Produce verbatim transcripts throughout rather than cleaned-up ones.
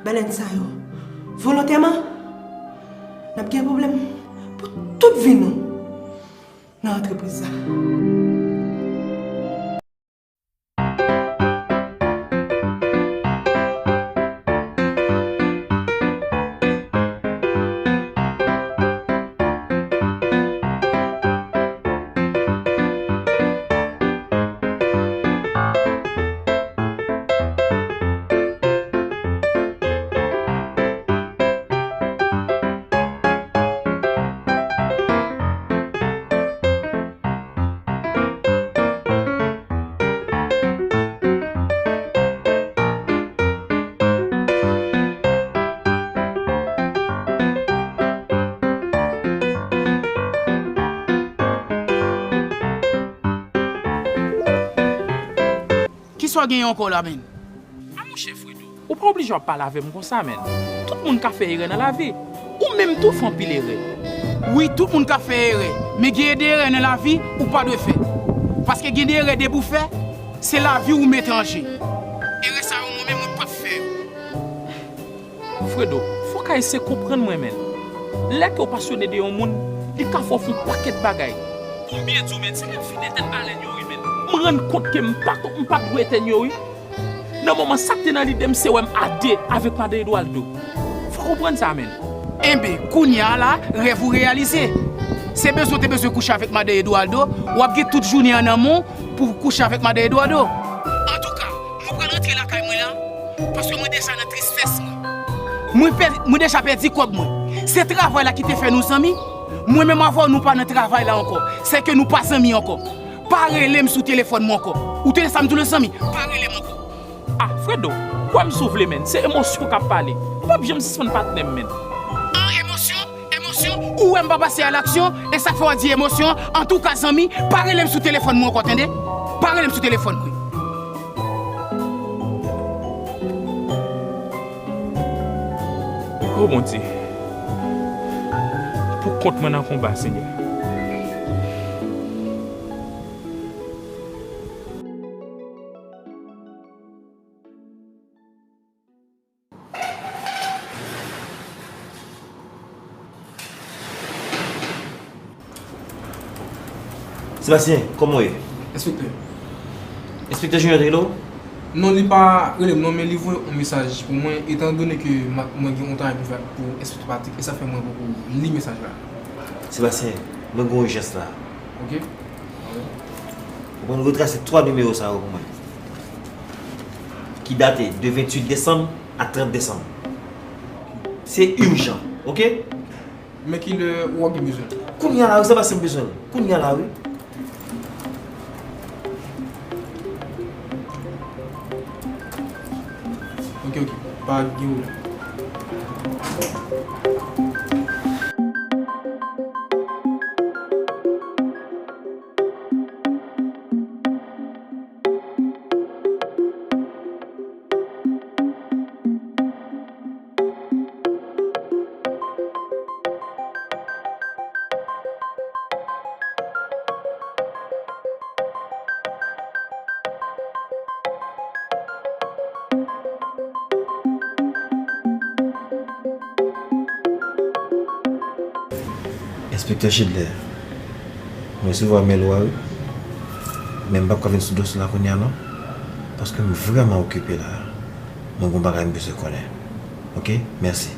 Balèn sa yo, volontèman, n ap gen pwoblèm pou tout vi nou nan antrepriz la. Kisa w genyen ankò la menm? A monchè Fredo, ou pa oblije ap pale avè m konsa, menn. Tout moun ka fè erè nan lavi. Ou menm tou fè anpil erè. Wi, tout moun ka fè erè, men gen de erè nan lavi ou pa dwe fè. Paske gen de erè depi w fè, se lavi w ou mete an je. Erè sa yo, mwen menm, mwen p ap fè yo. Fredo, fòk Ayisyen konprann mwen, menn. Lè ke w pasyone de yon moun, li ka fè w fè yon pakèt bagay. Pou m byen di w, menn, se lè m fin etèn balèn yo, wi, menn. M rann kont ke m pa, m pa t dwe etèn yo, wi. Nan moman, sa k te nan lide m, se wè m a de avèk madan Eduardo. Fòk w konprann sa, menn. Enben, kounye a la, rèv ou reyalize. Se bezwen w te bezwen kouche avèk madan Eduardo, w ap gen tout jounen an nan men w pou w kouche avèk madan Eduardo. Antouka, mwen pral rantre lakay mwen la, paske mwen deja nan tristès mwen. Mwen pè-, mwen deja pèdi kòb mwen. Se travay la ki te fè nou zanmi. Mwen menm avè w, nou pa nan travay la ankò. Sèke nou pa zanmi ankò. Pa rele m sou telefòn mwen ankò. Ou tande sa m di w la, zanmi? Pa rele m ankò. Ah, Fredo, kwè m si w vle, menn. Se emosyon k ap pale. M p ap janm sispann patnè m, menn. An emosyon? Emosyon? Ou wè m pa pase a laksyon? E sa k fè w di emosyon? Antouka, zanmi, pa rele m sou telefòn mwen ankò, tande? Pa rele m sou telefòn mwen. O Bondye, pou kont mwen nan konba, Senyè. Sebastien, kòman w ye? Enspektè. Enspektè Junior te rele w? Non, li pa rele m non, men li voye yon mesaj pou mwen, etandone ke ma-, mwen gen yon travay pou fè pou Enspektè Patrick, e sa fè mwen poko li mesaj la. Sebastien, mwen gen yon ijans la. Ok. Ou konn retrase twa nimewo sa yo pou mwen. Ki date de venntuit desanm a trant desanm. Se ijan, ok? Men kilè w ap gen bezwen l? Kounye a la wi, se paske m bezwen l. Kounye a la wi. Ok, ok. Pa gen pwoblèm. Enspektè Chidlè, mwen resevwa mèl ou a wi. Men m p ap ka vin sou dosye la kounye a non. Paske m vrèman okipe la. Mwen gen yon bagay m bezwen konnen. Ok? Mèsi.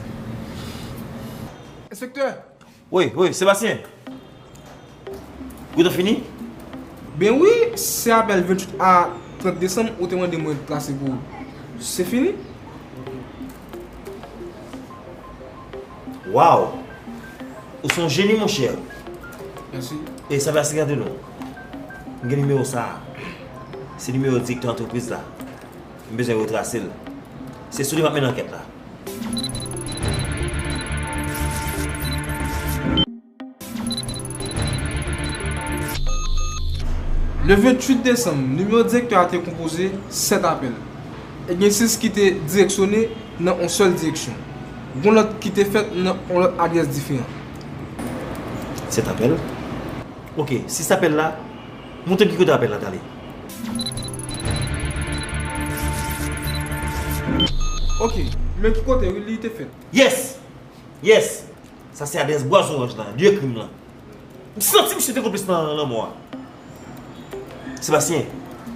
Enspektè! Wi, wi, Sebastien. Ou gentan fini? Ben wi, se apèl venntuit a trant desanm ou te mande mwen trase pou ou. Se fini? Waw! Ou se yon jeni, monchè. Mèsi. E sa va, gade non. M gen nimewo sa a. Se nimewo direktè antrepriz la. M bezwen retrase l. Se sou li m ap mennen ankèt la. Le venntuit desanm, nimewo direktè a te konpoze sèt apèl. E gen sis ki te direksyone nan yon sèl direksyon. Gon lòt ki te fèt nan yon lòt adrès diferan. Sèt apèl? Ok, sis apèl la, montre m ki kote apèl la t ale. Ok, men ki kote wi li te fèt? Yes! Yes! Sa se adrès Bwa Zoranj la, lye krim lan. M santi misye te konplis nan lanmò a. Sebastien,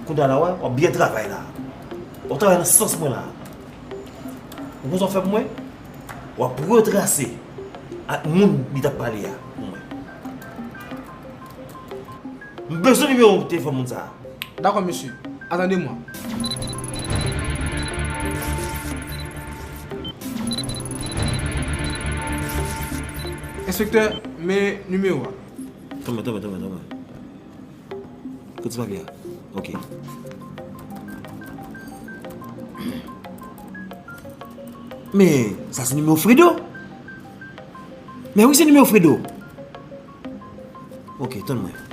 kounye a la, w ap byen travay la. W ap travay nan sans mwen la. Ou konn sa w ap fè pou mwen? W ap retrase ak moun li t ap pale a pou mwen. M bezwen nimewo telefòn moun sa a. Dakò, mesye. Attendez-moi. Enspektè, men nimewo a. Tanmen, tanmen, tanmen, tanmen. Kote ti papye a? Ok. Men, sa se nimewo Fredo. Men wi, se nimewo Fredo. Ok, tann mwen.